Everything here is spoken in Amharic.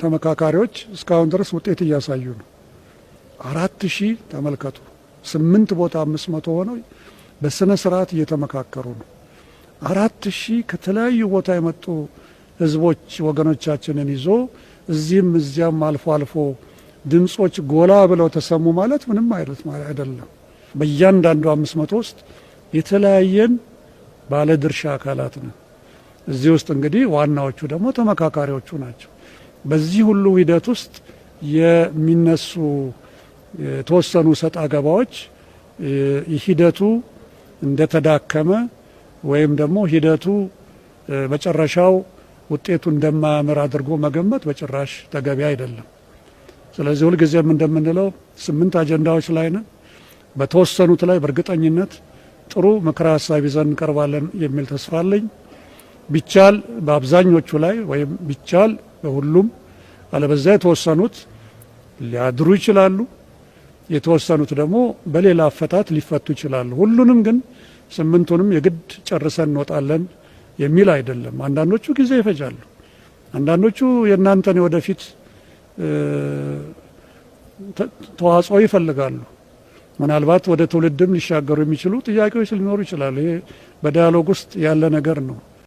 ተመካካሪዎች እስካሁን ድረስ ውጤት እያሳዩ ነው። 4,000 ተመልከቱ። ስምንት ቦታ 500 ሆነው በስነ ስርዓት እየተመካከሩ ነው። 4,000 ከተለያዩ ቦታ የመጡ ህዝቦች ወገኖቻችንን ይዞ እዚህም እዚያም አልፎ አልፎ ድምጾች ጎላ ብለው ተሰሙ ማለት ምንም አይነት አይደለም። በእያንዳንዱ 500 ውስጥ የተለያየን ባለ ድርሻ አካላት ነው። እዚህ ውስጥ እንግዲህ ዋናዎቹ ደግሞ ተመካካሪዎቹ ናቸው። በዚህ ሁሉ ሂደት ውስጥ የሚነሱ የተወሰኑ ሰጣ ገባዎች ሂደቱ እንደተዳከመ ወይም ደግሞ ሂደቱ መጨረሻው ውጤቱ እንደማያምር አድርጎ መገመት በጭራሽ ተገቢ አይደለም። ስለዚህ ሁልጊዜም እንደምንለው ስምንት አጀንዳዎች ላይ ነን። በተወሰኑት ላይ በእርግጠኝነት ጥሩ ምክረ ሀሳብ ይዘን እንቀርባለን የሚል ተስፋ አለኝ። ቢቻል በአብዛኞቹ ላይ ወይም ቢቻል በሁሉም፣ አለበዛ የተወሰኑት ሊያድሩ ይችላሉ። የተወሰኑት ደግሞ በሌላ አፈታት ሊፈቱ ይችላሉ። ሁሉንም ግን ስምንቱንም የግድ ጨርሰን እንወጣለን የሚል አይደለም። አንዳንዶቹ ጊዜ ይፈጃሉ። አንዳንዶቹ የእናንተን የወደፊት ተዋጽኦ ይፈልጋሉ። ምናልባት ወደ ትውልድም ሊሻገሩ የሚችሉ ጥያቄዎች ሊኖሩ ይችላሉ። ይሄ በ dialogue ውስጥ ያለ ነገር ነው።